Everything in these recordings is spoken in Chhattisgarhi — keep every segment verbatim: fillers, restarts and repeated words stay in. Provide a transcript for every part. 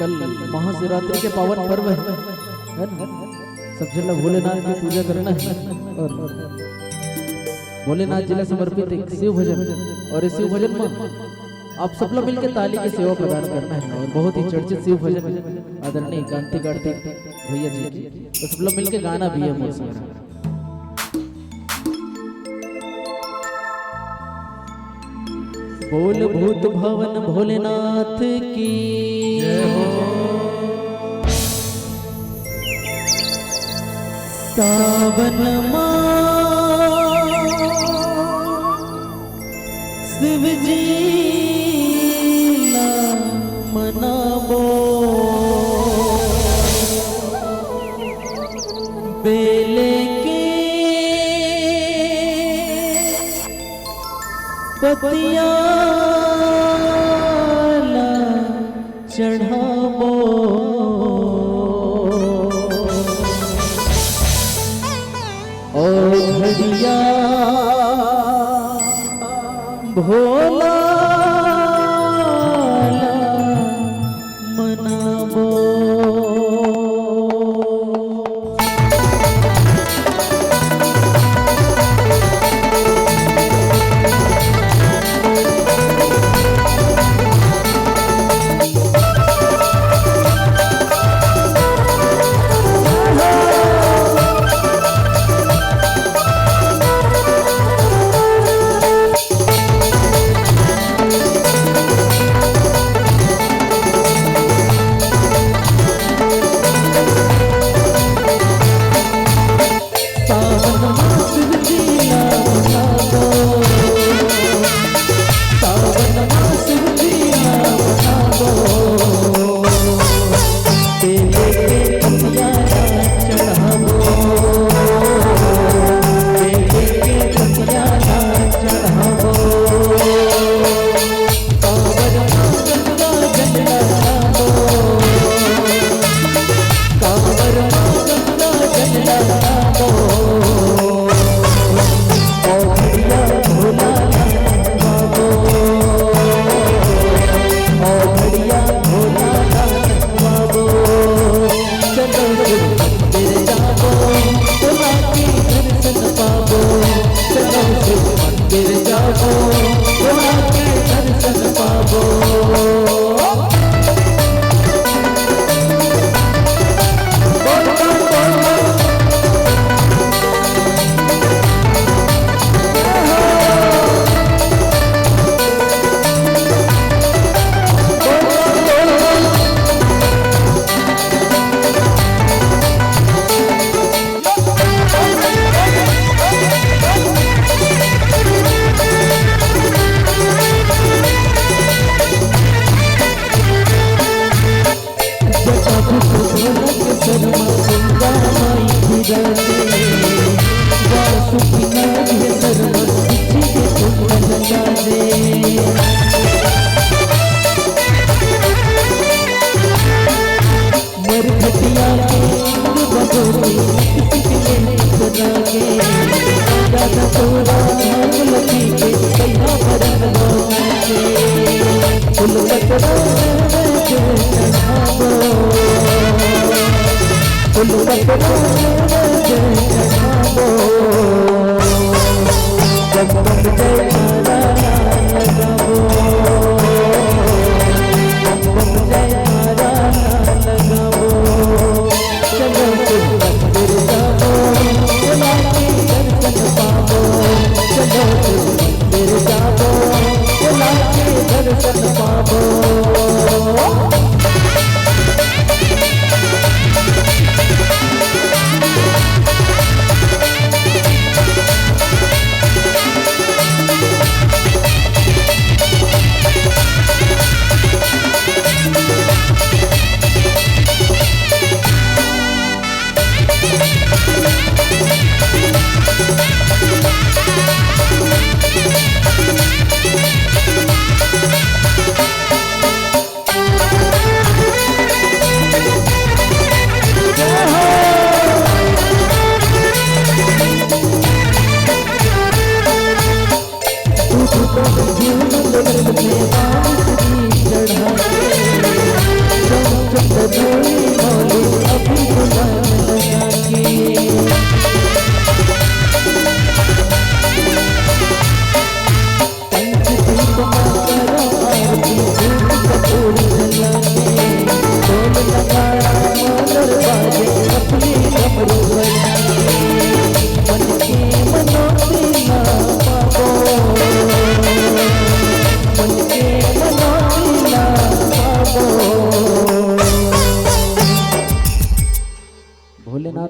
कल महाशिवरात्रि के पावन पर्व है, है ना? सब झन ला भोलेनाथ की पूजा करना है और भोलेनाथ जी ला समर्पित एक शिव भजन, और इस शिव भजन में आप सब लोग मिलके ताली के सेवा प्रदान करना है और बहुत ही चर्चित शिव भजन आदरणीय कांति कार्तिक भैया जी की, तो सब लोग मिलके गाना भी है मोर संग। बोल भूत भवन भोलेनाथ की जय हो। सावन माँ शिव जी ला मनाबो। बेले के पतिया ला चढ़ाबो। ओ घड़िया भोला ला मनाबो।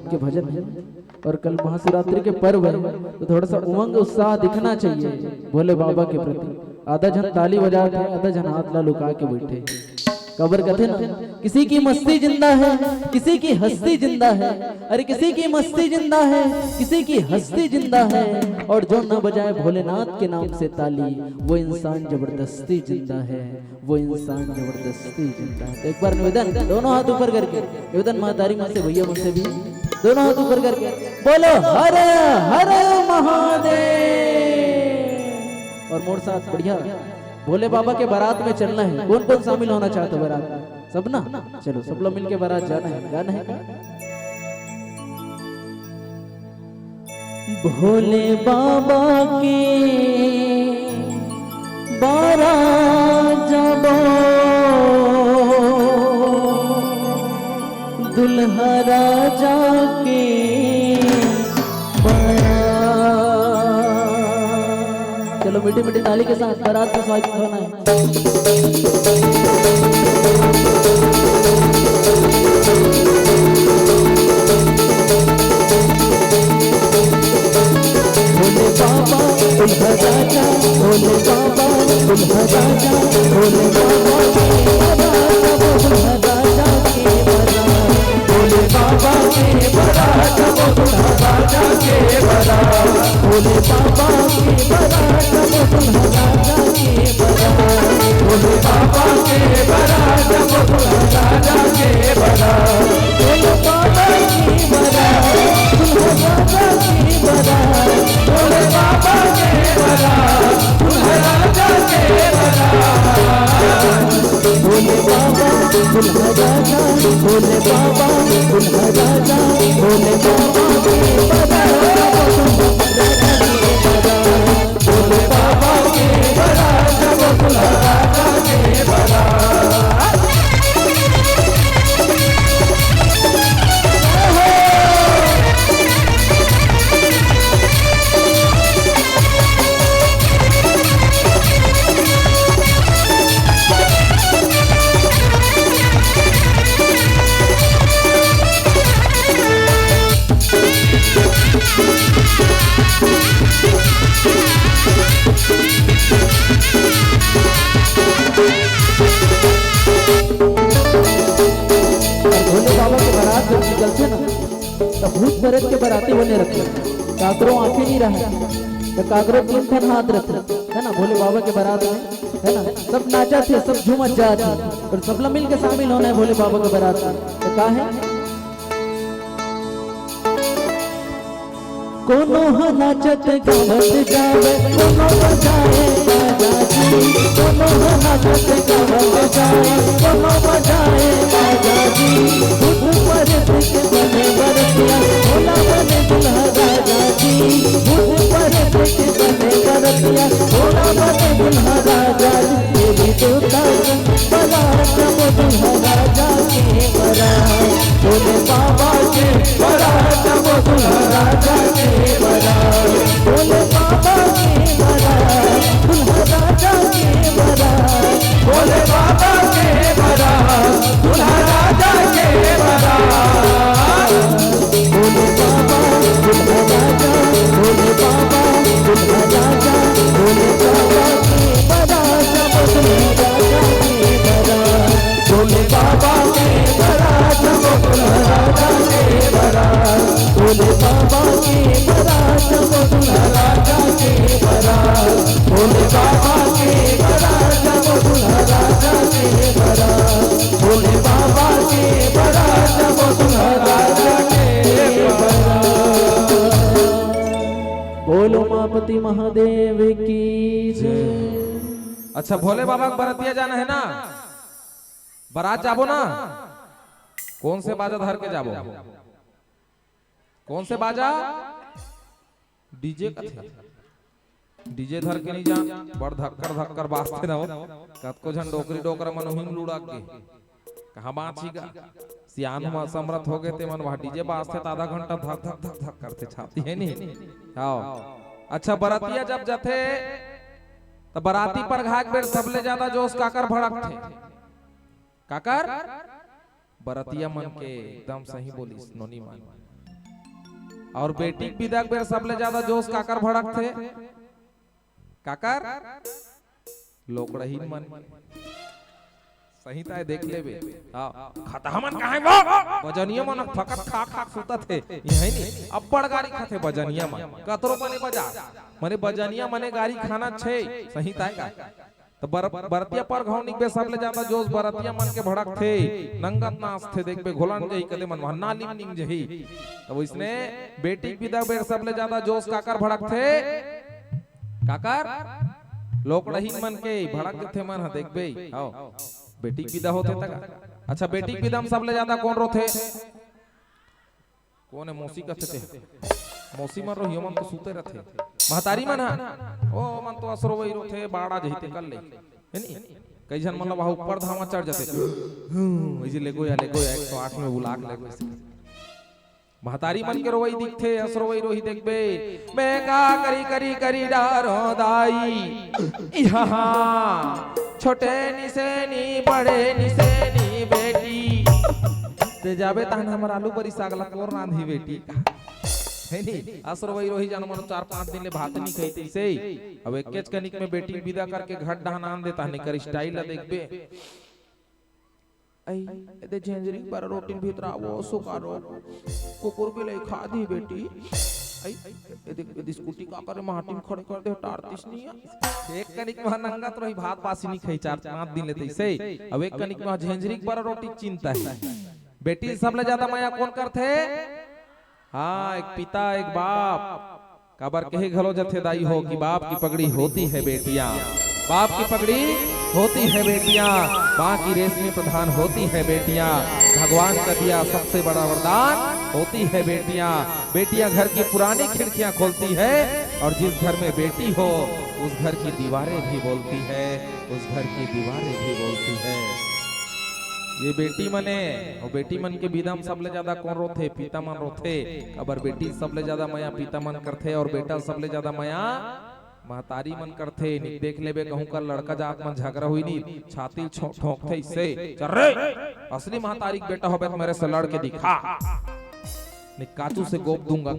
के भजन है और कल महाशिवरात्रि के पर्व है, तो थोड़ा सा उमंग उत्साह दिखना चाहिए भोले बाबा के प्रति। आधा झन ताली बजात है, आधा झन हाथ ला लुका के बैठे। काबर कथे ना, किसी की मस्ती जिंदा है, किसी की हस्ती जिंदा है। अरे किसी की मस्ती जिंदा है, किसी की हस्ती जिंदा है। और जो न बजाए भोलेनाथ के नाम से ताली, वो इंसान जबरदस्ती जिंदा है, वो इंसान जबरदस्ती जिंदा है। तो एक बार निवेदन, दोनों हाथ ऊपर करके निवेदन, महतारी मन से, भैया मन से भी, दोनों हाथ ऊपर करके बोलो हर हर महादेव। और मोर साथ बढ़िया भोले बाबा के बारात में चलना है। कौन कौन शामिल होना चाहता है बारात में? सब ना? चलो, सब लोग मिलके बारात जाना है, गाना है का? भोले बाबा के बारात जाबो, दुल्हा राजा के बारात। चलो, मीठी मीठी ताली के साथ बारात का स्वागत होना है। भोले बाबा दुल्हा राजा, भोले बाबा दुल्हा राजा, भोले बाबा के बारात, दुल्हा राजा के बारात। भोले बाबा के बारात, दुल्हा राजा के बारात। भोले बाबा के बारात, दुल्हा राजा के बारात। भोले बाबा के बारात, दुल्हा राजा के बारात। भोले बाबा के बारात, दुल्हा राजा के बारात। भोले बाबा के बारात, दुल्हा राजा के बारात। भोले बाबा दुल्हा राजा, भोले बाबा दुल्हा राजा, भोले बाबा के बारात, दुल्हा राजा के बारात। भोले बाबा के बारात, दुल्हा राजा के बारात। और भोले बाबा के बारात जब निकलथे ना, त भूत प्रेत के बराती बने रथे। काकरो आँखी नहीं रहे, त काकरो तीन ठन हाथ रथे, है ना, भोले बाबा के बारात में, है ना, सब नाचथे, सब झूमत जाथे, और सबला मिल के शामिल होना है भोले बाबा के बारात में। त का है? कोनो ह नाचत गावत जावे, कोनो बजाए बाजा जी। कोनो ह नाचत गावत जावे, कोनो बजाए बाजा जी। भूत प्रेत के बने बरतिया, भोला बने दुल्हा राजा जी। भूत प्रेत के बने बरतिया, भोला बने दुल्हा राजा जी। देवी देवता के बारात, दुल्हा राजा के बारात। भोले बाबा के बारात, दुल्हा राजा के बारात। भोले बाबा के बारात, दुल्हा राजा के बारात। भोले बाबा के बारात, दुल्हा राजा के बारात। भोले बाबा दुल्हा राजा, भोले बाबा दुल्हा राजा, भोले बाबा के बारात, दुल्हा राजा के बारात। भोले बाबा के बारात, दुल्हा राजा के बारात। भोले बाबा के बारात, दुल्हा राजा के बारात। भोले बाबा के बारात, दुल्हा राजा के बारात। भोले बाबा के बारात, दुल्हा राजा के बारात। बोलो उमापति महादेव की जय। अच्छा, भोले बाबा के बरतिया जाना है ना? बारात जाबो ना? कौन से बाजा धर के जाबो? कौन से बाजा? डीजे कथे। डीजे धर के नहीं जा, बड़ धक्कर धक्कर बाजथे ना वो। कतको झन डोकरी डोकरा मन उही में लुढ़क गे। कहाँ बाँचही गा? सियान म समरथ हो गे ते मन, वहाँ डीजे बाजथे त आधा घंटा धक धक धक धक करथे छाती, है नी? आओ। अच्छा, बरतिया जब जथे त बराती परघाय के बेर सबले ज्यादा जोश काकर भड़कथे? काकर? बरतिया मन के। एकदम सही बोलिस नोनी मन। अउ बेटी के बिदा के बेर सबले ज्यादा जोश काकर भड़कथे? काकर? लोकड़हीन मन। सही ताय देख लेबे। हाँ, खतहा मन कहाँ हे वो? बजनिया मन फकत खा खा सुतत हे। इही नी, अब्बड़ गारी खाथे बजनिया मन। कतरो बने बजा। मने बजनिया मने गारी खाना छे। सही ताय का? त बर-, बरतिया परघौनी के बेर सबले ज्यादा जोश बरतिया मन के भड़कथे, नंगत नाचथे, देखबे घोलन जही कदे मन वहाँ नालिम निम जही। त वइसने बेटी के बिदा बेर सबले ज्यादा जोश काकर भड़कथे? काकर? लोकड़हीन मन के भड़क जथे मन ह, देखबे। हव, बेटी के बिदा होथे तका। अच्छा, बेटी के बिदा म सबले ज्यादा कोन रोथे? कोन हे? मौसी कथे ते। मौसी मन रोही, ओमन तो सुते रथे। महतारी मन ह, ओ, ओमन तो असरो वही रोथे, बाड़ा जही ते कर ले। हे नी? कई झन मन ल वहाँ ऊपर धामा चढ़ जाथे। हूँ, इजे लेगो या, लेगो या, एक सौ आठ में बुला के लेगो इसे। महतारी मन के रोवई दिखथे, असरो वही रोही देखबे। मैं का करी, करी, करी डारो दाई। इहाँ छोटे निसेनी, बड़े निसेनी बेटी। ते जाबे तहन हमर आलू बरी साग ला कोन रांधही बेटी। हे नी? असरो वही रोही जानो मनो चार पांच दिन ले भात नी खाई तइसे। अब एकेच कनिक में बेटी बिदा करके घर डहन आन दे, तहन एकर style ला देखबे। अई, एदे झेंझरी बर रोटी भीतरा वो सुकारो। कुकुर बिलाई खा दी बेटी। अई, एदे, एदे स्कूटी का करे माटी में खड़े कर दे, टारतिस नहीं है। एक कनिक में नंगत रोही भात बासी नी खाई चार पांच दिन ले तइसे। अब एक कनिक में झेंझरी बर रोटी चिंता हे। बेटी सबले ज्यादा मया कोन करथे? हाँ, एक पिता, एक बाप। काबर कहे घलो जथे दाई हो कि बाप की पगड़ी होती है बेटियां, बाप की पगड़ी होती है बेटियां, माँ की रेशमी प्रधान होती है बेटियां, भगवान का दिया सबसे बड़ा वरदान होती है बेटियां। बेटियां घर की पुरानी खिड़कियां खोलती है और जिस घर में बेटी हो, उस घर की दीवारें भी बोलती है, उस घर की दीवारें भी बोलती है। ये बेटी मने, अउ बेटी मन के बिदा म सबले ज्यादा कोन रोथे? पिता मन रोथे। काबर बेटी सबले ज्यादा मया पिता मन करथे अउ बेटा सबले ज्यादा मया महतारी मन करथे। नी देख लेबे कहूं कर लड़का जात मन झगरा होही नी, छाती ल छो-, ठोंकथे इसे, "चल रे, असली महतारी के बेटा होबे त मेरे से लड़ के दिखा, नी काचू से गोप दूंगा।"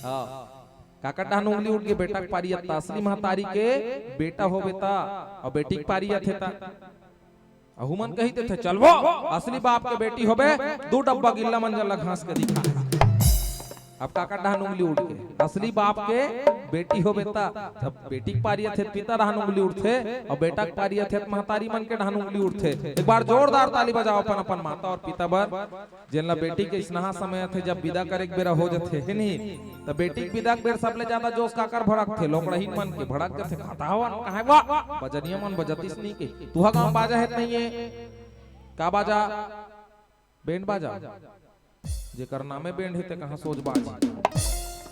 हाँ, काकर डहन उंगली उठ के बेटा के पारी अत्ता, असली महतारी के बेटा होबे ता, अउ बेटी के पारी आथे ता। अहू मन कही देथे, "चल वो, असली बाप के बेटी होबे, दू डब्बा गिल्ला मंजन ला घास के दिखा।" अब काकर डहन उंगली उठ के, असली बाप के बेटी होबे ता, जब बेटी के पारी आथे त पिता डहन उंगली उठथे, अउ बेटा के पारी आथे त महतारी मन के डहन उंगली उठथे। एक बार जोरदार ताली बजाओ अपन, अपन माता अउ पिता बर। जेन ला बेटी के इसनहा समय आथे, जब बिदा करे के बेरा हो जथे, हे नी? त बेटी के बिदा के बेर सबले ज्यादा जोश काकर भड़कथे? लोकड़हीन मन के भड़क जथे, "खतहा मन कहाँ हे वो? बजनिया मन बजतिस नी के, तुहा गांव बाजा हे त नहीं हे? का बाजा? बैंड बाजा। जेकर नामे बैंड हे ते कहाँ सोज बाज?"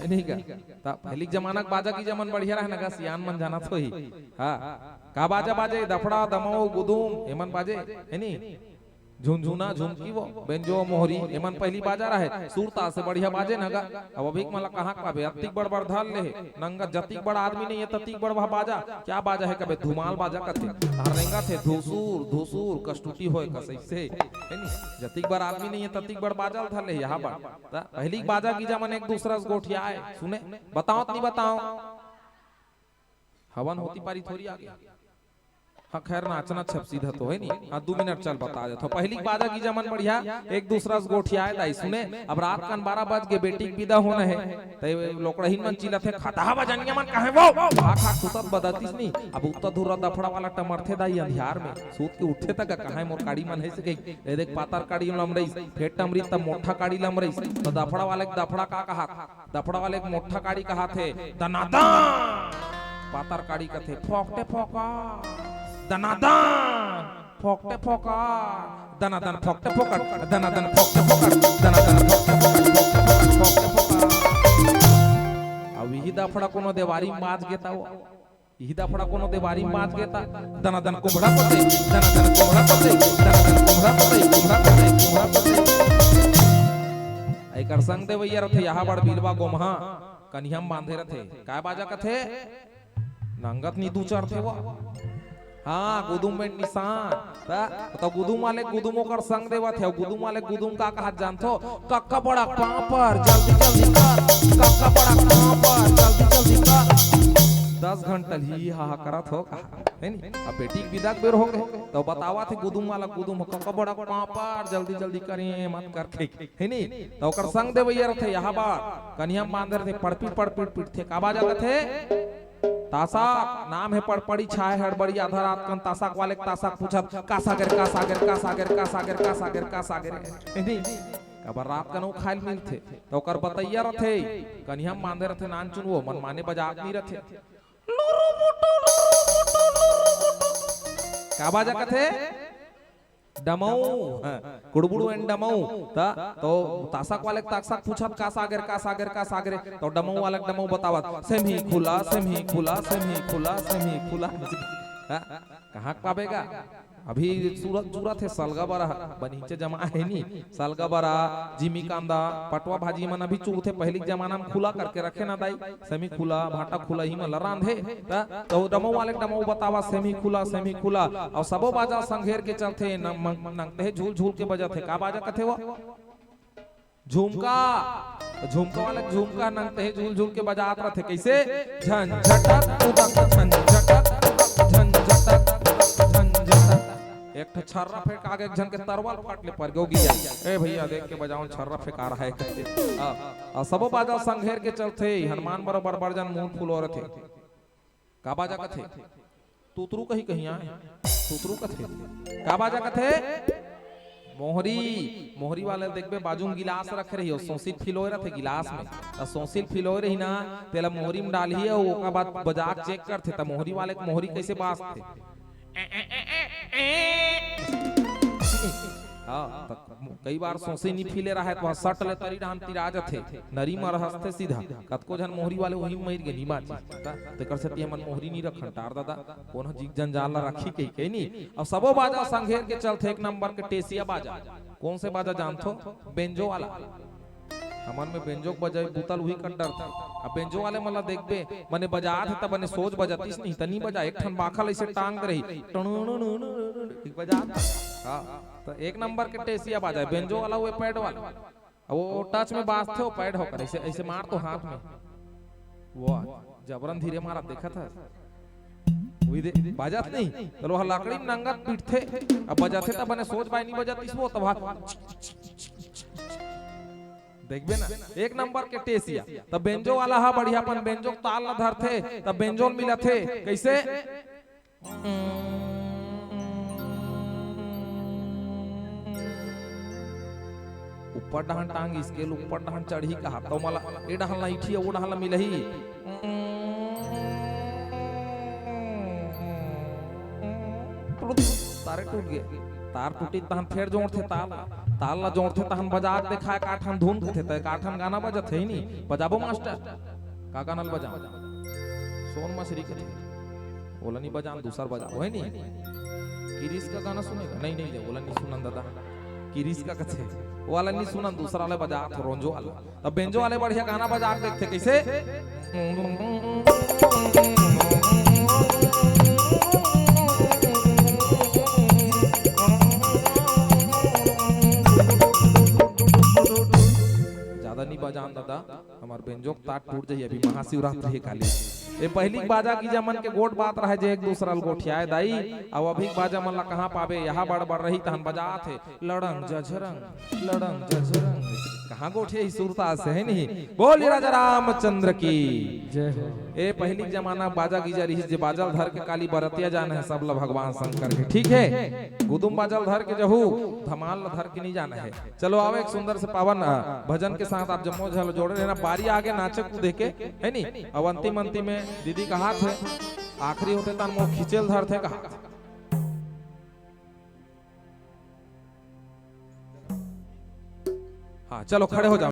हे नी का? त पहिली के जमाना के बाजा की जमन बढ़िया रहे ना गा, सियान मन जानत होही। हाँ, का बाजा बाजे? दफड़ा, दमऊ, गुदुम, एमन बाजे, हे नी? झुनझुना, झुमकी वो, बेंजो, मोहरी, एमन पहिली बाजा रहे। सुरता से बढ़िया बाजे न गा। अब अभी के मन ला कहाँ के पाबे? अतिक बड़ बड़ धर ले हे। नंगा जतिक बड़ आदमी नहीं हे, ततिक बड़ वह बाजा। क्या बाजा हे कबे? धुमाल बाजा कथे। हर रेंगा थे धुसुर, धुसुर, कस टूटी होय कस अइसे। हे नी? जतिक बड़ आदमी नहीं हे, ततिक बड़ बाजा ल धर ले हे, यहाँ बड़। त पहिली के बाजा की जमन एक दूसरा से गोठियाए। सुने? बताओ त नहीं बताओ? हवन होती पारी थोरी आगे। हाँ, खैर, नाचना छप सीधा तो हे नी। हाँ, दू मिनट चल बता देथव। पहिली के बाजा की जमन बढ़िया, एक दूसरा से गोठियाए दाई। सुने, अब रात कन बारह बज गे, बेटी के बिदा होना हे। ते लोकड़हीन मन चिल्लाथे, "खतहा बजनिया मन कहाँ हे वो?" खा खा सुतत बदतिस नी। अब उत्ता धुर्रा दफड़ा वाला टमरथे दाई अंधियार में। सूत के उठथे त कहाँ हे मोर काड़ी मन हे से कही। ए देख, पातर काड़ी लमरइस, फेर टमरी त मोठा काड़ी लमरइस। त दफड़ा वाले के दफड़ा का कहात? दफड़ा वाले के मोठा काड़ी कहाथे, दनादन। पातर काड़ी कथे, फोकटे फोकट। दनादन, फोकटे फोकट। दनादन, फोकटे फोकट। दनादन, फोकटे फोकट। दनादन, फोकटे फोकट। फोकटे फोकट। फोकटे फोकट। अब इही दफड़ा कोनो देवारी म बाज गे त वो। इही दफड़ा कोनो देवारी म बाज गे त, दनादन कुम्हड़ा कोते, दनादन कुम्हड़ा कोते, दनादन कुम्हड़ा कोते, कुम्हड़ा कोते, कुम्हड़ा कोते। एकर संग देवइया रथे, यहाँ बड़ बिलवा गोम्हा, कनिहा म बांधे रथे। काय बाजा कथे? नंगत नी दू चरथे वो। हाँ, गुदुम में निशान। त, त गुदुम वाले गुदुम ओकर संग देवत हे। गुदुम वाले गुदुम का कहत जानथो? कक्का बड़ा पापर, जल्दी जल्दी कर। कक्का बड़ा पापर, जल्दी जल्दी कर। दस घंटा ही हा हा करत हो कहा, हे नी? अब बेटी के विदा के बेर हो गे, त बतावत हे गुदुम वाला गुदुम, कक्का बड़ा पापर, जल्दी जल्दी करिए, मत कर, ठीक, हे नी? त ओकर संग देवइया रथे, यहाँ बार कनिहा बांधे रथे, पड़पीट पड़पीट पीटथे, का बाजा कथे? तासा। नाम हे पड़पड़ी, छाय हड़बड़ी, आधा रात कन तासा वाले तासा पूछत, का सागर, का सागर, का सागर, का सागर, का सागर, का सागर, हे नी? काबर रात कन ओ खाइल मिलथे, त ओकर बतइया रथे, कनिहा बांधे रथे, नान चुन वो मन माने बजात नी रथे। का बाजा कथे? डमऊ, हाँ, कुड़बुड़ू एंड डमऊ। त, तो तासक वाले तासक पूछत, का सागर, का सागर, का सागर, तो डमऊ वाले डमऊ बतावत, सेमी खुला, सेमी खुला, सेमी खुला, सेमी खुला। हाँ, कहाँ के पाबेगा? अभी सूरत, सूरत हे सलगा बरा, बनीचे जमा हे नी, सलगा बरा, जिमी कांदा, पटवा भाजी मन अभी चूरथे, पहिली के जमाना में खुला करके रखे ना दाई। सेमी खुला, भाटा खुला, ही मन ल रांधे। त, त डमऊ वाले डमऊ बतावा, सेमी खुला, सेमी खुला। अउ सबो बाजा संघेर के चलथे, न-, म-, नंगते झूल झूल के बजत हे। का बाजा कथे वो? झुमका। त झुमका वाले झुमका नंगते झूल झूल के बजात रथे। कइसे? झन झटक उदक, झन झटक उदक, झन झटक उदक, झन झटक। एक ठो छर्रा फेंका के एक झन के तरवाल फट ले पर गो गिया। ए भैया, देख के बजाओ, छर्रा फेंका रहा है। आ, आ, सबो बाजा संघेर के चलथे, हनुमान बरोबर बड़ जन मुंह फुलो रथे। का बाजा कथे? तुतरू कही कहिया? तुतरू कथे। का बाजा कथे? मोहरी। मोहरी वाले देखबे, बाजू में गिलास रखे रही, अउ सोसिल फिलोय रथे गिलास में। त सोसिल फिलोय रही ना, तेला मोहरी में डालही, अउ ओकर बाद बजा के चेक करथे, त मोहरी वाले के मोहरी कइसे बाजथे? हाँ, त कई बार सोसी नी फिले रहय, त सट ले तरी डहन तिरा जथे, नरी म रहथे सीधा। कतको झन मोहरी वाले उही मर गे, नी बाचे। त तेकर सेती हमन मोहरी नी रखन, टार ददा, कोनो जीव जंजाल ला रखही कही, कही नी। अउ सबो बाजा संघेर के चलथे, एक नंबर के टेसिया बाजा। कोन से बाजा जानथो? बेंजो वाला। हमन में बेंजो के बजाय बुतल उही कर डरथे। अब बेंजो वाले मन ला देखबे, बने बजात हे त बने सोच बजातिस नहीं, त नी बजा, एक ठन बाखल अइसे टांग दे रही, टणुणुणुणु, एक बजात। हाँ, त एक नंबर के टेसिया बाजा हे, बेंजो वाला, वो पैड वाला। अब वो टच में बाजथे, वो पैड होकर, अइसे, अइसे मार तो हाथ में। वो जबरन धीरे मारा, देखत हस? उही दे, बाजत नहीं, त लोहा लकड़ी में नंगत पीटथे, अब बजाथे त बने सोच बाय नी बजातिस वो, तब हाथ देखबे ना, एक नंबर के टेसिया। त बेंजो वाला हा बढ़िया अपन बेंजो के ताल ला धरथे, त बेंजो ल मिलाथे। कइसे? ऊपर डहन टांग, स्केल ऊपर डहन चढ़ही कहा, त मला ए डहन ला इठी, ओ डहन ला मिलही। तारे टूट गे। तार टूटी तहन फेर जोड़थे ताल। ताल ला जोड़थे तहन बजा के देखाय, का ठन धुन कथे, त का ठन गाना बजत हे ही नी। बजाबो मास्टर। का गाना ल बजाओ? सोन मछरी कथे। ओला नी बजान, दूसर बजाओ, हे नी? किरिस का गाना सुनेगा? नहीं, नहीं, नहीं, ओला नी सुनन ददा। किरिस का कथे? वाला नी सुनन, दूसरा ले बजा, थोरोंजो वाला। त बेंजो वाले बढ़िया गाना बजा के देखथे कइसे। ज्यादा नी बजान ददा, हमर बेंजो के तार टूट जाही, अभी महाशिवरात्रि हे काली। ए पहिली के बाजा की जमन के गोठ बात रहे जे एक दूसरा ल गोठियाए दाई, अउ अभी के बाजा मन ला कहाँ पाबे, यहाँ बड़ बड़ रही तहन बजात हे। लड़ंग जझरंग, लड़ंग जझरंग। कहाँ गोठिया ही सुरता से, हे नहीं? बोली राजा रामचंद्र की। जय हो। ए पहिली जमाना बाजा गीजा रहिस, जे बाजा ल धर के काली बरतिया जाना हे सब ला भगवान शंकर के, ठीक हे? गुदुम बाजा ल धर के जहू, धमाल ल धर के नहीं जाना हे। चलो आओ एक सुंदर से पावन, अ, भजन के साथ आप जम्मो झन जोड़े रहना। बारी आगे नाचे कूदे के, हे नहीं? अब अंतिम अंतिम में दीदी कहात हे, आखिरी होथे तहन मोर खींचे ल धरथे कहात हे। हाँ, चलो खड़े हो जाओ।